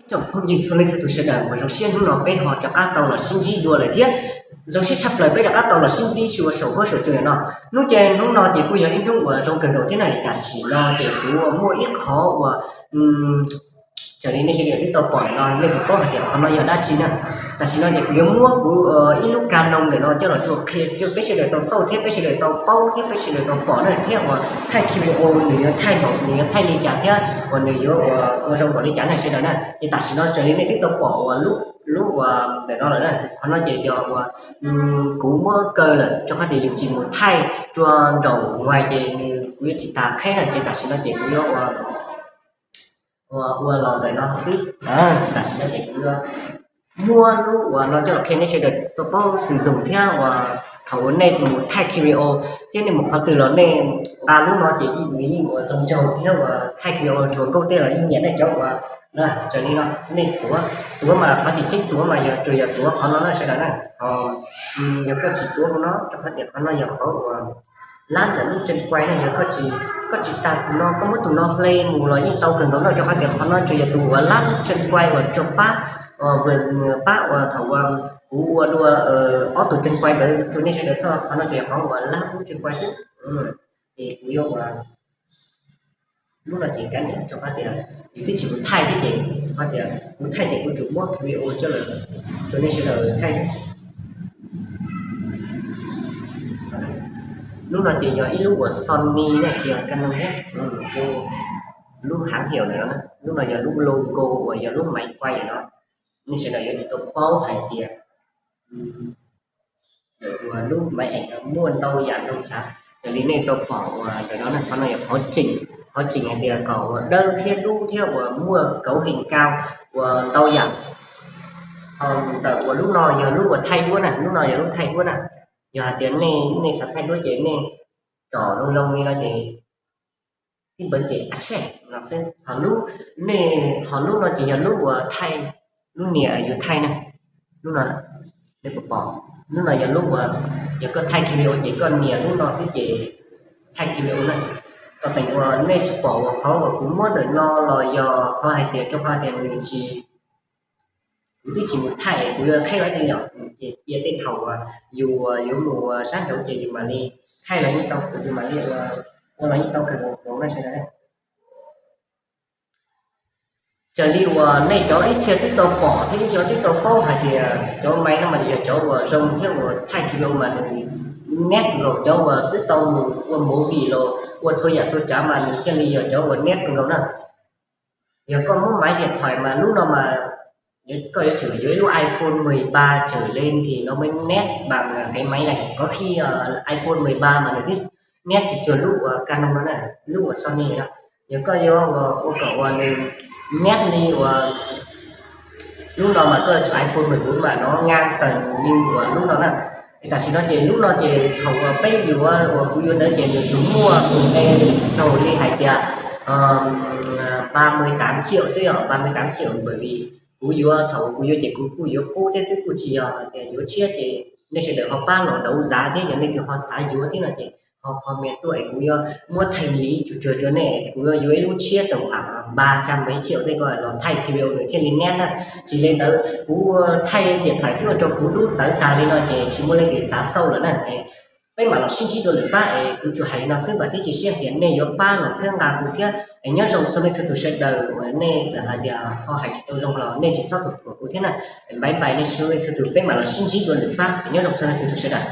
Tsoom phooj ywg txhua leej txhua tus sawv daws uas zoo siab, hnub no peb ho rov qab tau los sib ntsib dua lawm thiab. Zoo siab tshaj plaws peb rov qab tau los sib ntsib tsis ua saum huab saum cua no. Hnub ces hnub no ces kuj yog ib hnub uas zoo kawg nkaus thiab na. Tam sim no ces kuv muaj ib qhov uas raws li nej sawv daws twb tau pom no, nej puas paub hais tias qhov no yog dab tsi na? Tam sim no ces kuv yuav muab kuv ib lub ka noog ntawm no coj los tso qhia rau peb sawv daws tau xauj thiab peb sawv daws tau paub thiab peb sawv daws tau pom na, thiab uas thaij Q R code nws yuav thaij npaum, nws yuav thaij li cas thiab uas nws yuav ua zoo npaum li cas na sawv daws na. Ces tam sim no raws li nej twb tau pom uas lub, lub uas ntawm no lawm na, qhov no ces yog uas kuv muab kaw lawm rau qhov tias yus tsis mus thaij rau nraum uas ces nws, kuv yuav tsis tas qheb na. Ces tam sim no ces kuv yuav ua, ua los ntawm no xwb. Tam sim no ces kuv yuav muab lub uas no coj los qhia nej sawv daws tau paub xws zoo thiab uas thaum uas nej mus thaij Q R code thiab nej mus qhov twg los nej nqa lub no ces yeej, nws yeej ua zoo nraug thiab uas thaij Q R code hluas nkauj tej los yeej nyiam nej cov uas raws li no. Nej tuav, tuav mas qhov tseem ceeb tuav mas yog tsuas yog tuav qhov no na sawv daws na. Yog koj tsis tuav qhov no rau qhov tias qhov no yog qhov uas lab ntawm lub tseem kuai na, yog koj tsis, koj tsis tas tus no koj muab tus no hle mus los yeej tau kawg nkaus no, rau qhov tias qhov no tsuas yog tus uas lab lub tseem kuai uas rau pab, pab uas thaum uas kuv ua dua ob tug tseem kuai ntawd rau nej sawv daws txhob, qhov no tsuas yog qhov uas lab lub tseem kuai xwb. Ces kuv yuav ua lub no ces kav liam rau qhov tias yus twb tsis mus thaij thiab ces rau qhov tias kuv thaij ces kuv tsuas muab Q R code coj los rau nej sawv daws thaij. Lub no ces yog ib lub uas Sony na, tsis yog Canon thiab. Lub hãng hiệu ntawm no, lub no yog lub logo uas yog lub máy quay ntawm no. Nej sawv daws yuav tsum tau paub hais tias uas lub máy ảnh no muaj ntau yam ntau tsav. Raws li nej tau pom uas ntawm no na, qhov no yog qhov tseem, qhov tseem hais tias kom uas dawb thiab dub thiab uas muaj cấu hình cao, uas ntau yam. Ho ntawm uas lub no yog lub uas thaij duab na, lub no yog lub thaij duab na. Yog hais tias nej, nej xav thaij duab ces nej tsom zoo zoo li no ces tib npawv ces a tshej no xwb. Ho lub, nej, ho lub no ces yog lub uas thaij, lub nias yuav thaij na. Lub no, nej puas pom? Lub no yog lub uas yog koj thaij Q R code ces koj nias lub no xwb ces thaij Q R code na. Tau teem uas nej tsis pom uas qhov uas kuv muab ntawm no los yog qhov hais tias rau qhov tias nws tsis, kuv twb tsis mus thaij, kuv yuav thaij los tsis yom, ces cia tej thaum uas yus yuav mus sab nraud ces yus mam li thaij los yeej tau, yus mam li ua los yeej tau kawg nkaus na sawv daws. Raws li uas nej cov ib txhia twb tau pom thiab ib txhia twb tau paub hais tias cov máy no mas yog cov uas zoo thiab uas thaij Q R code mas nws neb nkaus, cov uas twb tau mus ua movie los ua txhua yam txhua tsav mas nws thiaj li yog cov uas neb nkaus na. Yog koj muab máy điện thoại mas lub no mas koj yuav tsum yuav ib lub iPhone mười ba trở lên thì nó mới nét bằng cái máy này. Có khi iPhone mười ba mà nws twb neb tsis cuag lub uas Canon no na, lub uas Sony no. Yog koj yuav ua kom uas nws neb li uas lub no mas koj yuav tsum iPhone mười bốn mà nó ngang tầm như uas lub no na. Tam sim no ces lub no ces thaum uas peb yuav, uas kuv yuav ntawd ces nws tsuas muaj tus nqe raug li hais tias ba mươi tám triệu xwb, yog ba mươi tám triệu, bởi vì kuv yuav, thaum kuv yuav ces kuv kuj yuav qub thiab xwb, kuj tsis yog hais tias yuav tshiab. Ces nej sawv daws ho pab los đấu giá thiab, yog leej twg ho xav yuav thiab no ces ho comment tuaj es kuv yuav muab thanh lý tsuag tsuag rau nej, kuv yuav yuav ib lub tshiab tau khoảng ba trăm mấy triệu tej ko los thaij Q R code nws thiaj li neb na. Tsis li ntawd kuv thaij điện thoại xwb ua rau kuv dub tawv tag li no ces tsis muaj leej twg xav xauj lawm na. Peb mam los sib ntsib dua lwm pab es kuv tsuas hais li no xwb, vam thiab cia siab tias nej yuav pab los txhawb nqa kuv thiab. Es nyob zoo txhua leej txhua tus sawv daws uas nej txawm hais tias ho hais tsis tau zoo los nej tsis txhob thuam thuam kuv thiab na. Bye bye nej txhua leej txhua tus, peb mam los sib ntsib dua lwm pab, es nyob zoo txhua leej txhua tus sawv daws.